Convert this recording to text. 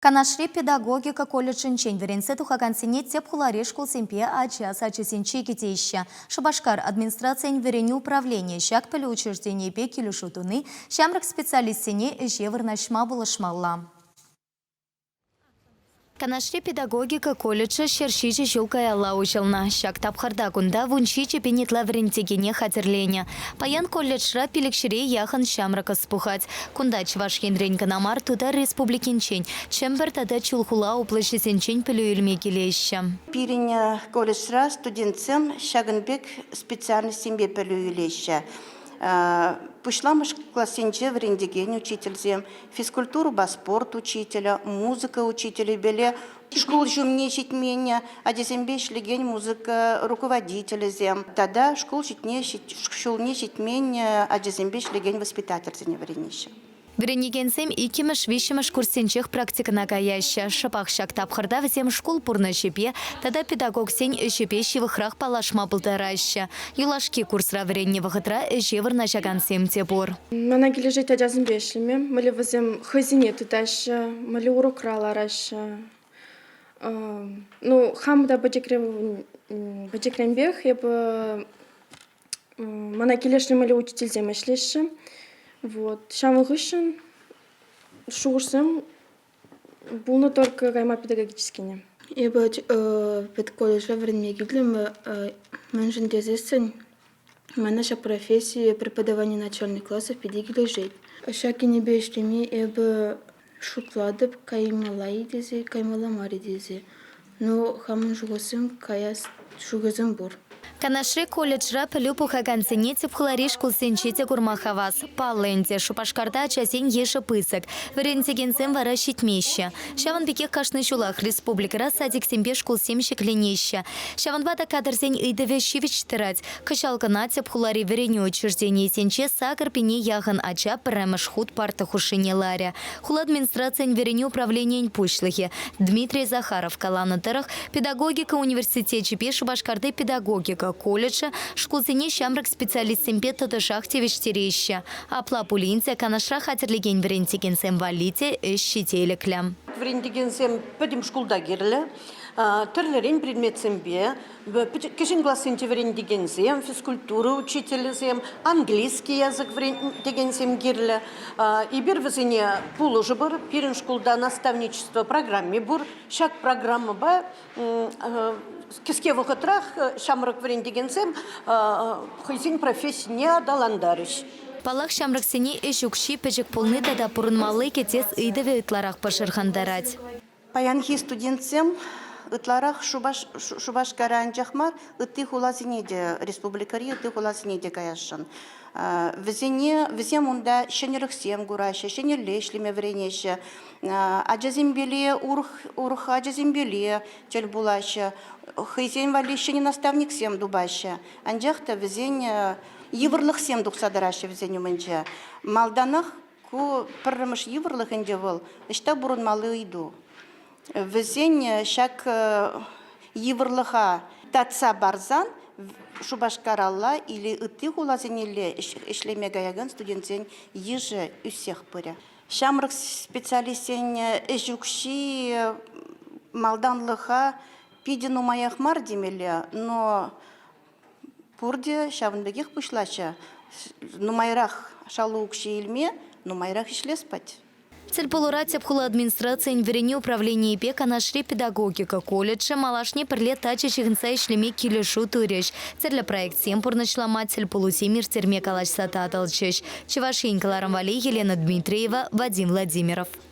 Канашри педагогика колледжӗнчен вӗренсе тухакансене тӗп хулари шкулсемпе ача сачӗсенче кӗтеҫҫӗ. Шупашкар администрацийӗн вӗренӳ управленийӗ ҫак пӗлӳ учрежденийӗпе килӗшӳ туни ҫамрӑк специалистсене ӗҫе вырнаҫма пулӑшмалла. Канашри педагогика колледжӗ 107 ҫул каялла уҫӑлнӑ. Ҫак тапхӑрта кунта 17 000 ытла вӗрентекене хатӗрленӗ. Паян колледжра пилӗкҫӗре яхӑн ҫамрӑк ӑс пухать. Кунта Чӑваш Енрен кӑна мар, Тутар Республикинчен, Чӗмпӗр тата Чулхула облаҫӗсенчен пӗлӳ илме килеҫҫӗ. Пирӗн колледжра студентсем ҫакӑн пек специальноҫсемпе пӗлӳ илеҫҫӗ. Пуҫламӑш классенче вӗрентекен учительсем, физкультурӑпа спорт учителӗ, музыка учителӗпеле шкул ҫумне ҫитмен ачасемпе ӗҫлекен музыка руководителӗсем тата шкул ҫулне ҫитмен ачасемпе ӗҫлекен воспитательсене вӗренеҫҫӗ. Вӗренекенсем иккӗмӗш-виҫҫӗмӗш курссенчех практикӑна каяҫҫӗ. Шӑпах ҫак тапхӑрта вӗсем шкул пурнӑҫӗпе тата педагогсен ӗҫӗпе ҫывӑхрах паллашма пултараҫҫӗ. Юлашки курсра вӗреннӗ вӑхӑтра ӗҫе вырнаҫакансем те пур. Мана килӗшет ачасемпе ӗҫлеме. Мӗнле вӗсем хӑйсене тытаҫҫӗ, мӗнле урокра лараҫҫӗ. Ну, хам та пӗчӗкренпех эпӗ мана килӗшнӗ мӗнле учительсем ӗҫлеҫҫӗ. Вот. Ҫавӑн хыҫҫӑн шухӑшсем пулнӑ только кайма педагогическине. Эпӗ педколледжра вӗренме килтӗм. Мӗншӗн тесессӗн мана ҫак професси преподавани начальник класса питӗ килӗшет. Ҫак енӗпе ӗҫлеме эпӗ шутлатӑп, каймалла-и тесе, каймалла мар-и тесе. Ну, хамӑн шухӑшсем каяс шухӑшсем пур. Канашри колледжра пӗлӳ пухакансене тӗп хулари шкулсенче те курма хавас. Паллӑ ӗнтӗ, Шупашкарта ачасен йышӗ пысӑк, вӗрентекенсем вара ҫитмеҫҫӗ. Ҫавӑн пекех кашни ҫулах республикӑра садиксемпе шкулсем ҫӗкленеҫҫӗ. Ҫавӑнпа та кадрсен ыйтӑвӗ ҫивӗч тӑрать. Кӑҫал кӑна тӗп хулари вӗренӳ учрежденийӗсенче 8000 яхӑн ача пӗрремӗш хут парта хушшине ларӗ. Хула администрацийӗн вӗренӳ управленийӗн пуҫлӑхӗ Дмитрий Захаров каланӑ тӑрӑх, педагогика университечӗпе Шупашкарти педагогика колледжӗ шкулсене ҫамрӑк специалистсемпе тӑтӑшах тивӗҫтереҫҫӗ. Апла пулин те Канашра хатӗрлекен вӗрентекенсем валли те ӗҫ ҫителӗклӗ. Вӗрентекенсем пӗтӗм шкулта кирлӗ. Тӗрлӗрен предметсемпе кӗҫӗн классенче вӗрентекенсем, физкультура учителӗсем, английский язык вӗрентекенсем кирлӗ. Эпир вӗсене пулӑшӑпӑр. Пирӗн шкулта наставничество программи пур. Ҫак программӑпа кӗске вӑхӑтрах ҫамрӑк вӗрентекенсем хӑйсен профессине аталантарӗҫ. Паллах, ҫамрӑксене ӗҫ укҫи пӗчӗк пулни тата пурӑнмалли кӗтес ыйтӑвӗ ытларах пӑшӑрхантарать. Паянхи студентсем ытларах Шупашкара анчах мар, ытти хуласене те, республикӑри ытти хуласене те каясшӑн. Вӗсене, вӗсем унта ҫӗнӗлӗхсем кураҫҫӗ, ҫӗнӗлле ӗҫлеме вӗренеҫҫӗ. Ачасемпеле урӑх, урӑх ачасемпеле тӗл пулаҫҫӗ, хӑйсен валли ҫӗнӗ наставниксем тупаҫҫӗ. Анчах та вӗсен йывӑрлӑхсем тухса тӑраҫҫӗ вӗсен умӗнче. Малтанах Ку пӗрремӗш йывӑрлӑх ӗнтӗ вӑл, ӑҫта пурӑнмалли ыйту. Вӗсен ҫак йывӑрлӑха татса парсан Шупашкаралла или ытти хуласенелле ӗҫлеме каякан студентсен йышӗ ӳссех пырӗ. Ҫамрӑк специалистсен ӗҫ укҫи малтанлӑха питӗ нумаях мар темелле, но пурте ҫавӑн пекех пуҫлаҫҫӗ. Нумайрах шалу укҫи илме, нумайрах ӗҫлес пать. Тӗлпулура тӗп хула администрацийӗн вӗренӳ управленийӗпе Канашри педагогика колледжӗ малашне пӗрле тачӑ ҫыхӑнса ӗҫлеме килӗшӳ турӗҫ. Тӗрлӗ проектсем пурнӑҫлама, тӗлпулусем ирттерме калаҫса татӑлчӗҫ. Чӑваш Ен кӑларӑм валли Елена Дмитриева, Вадим Владимиров.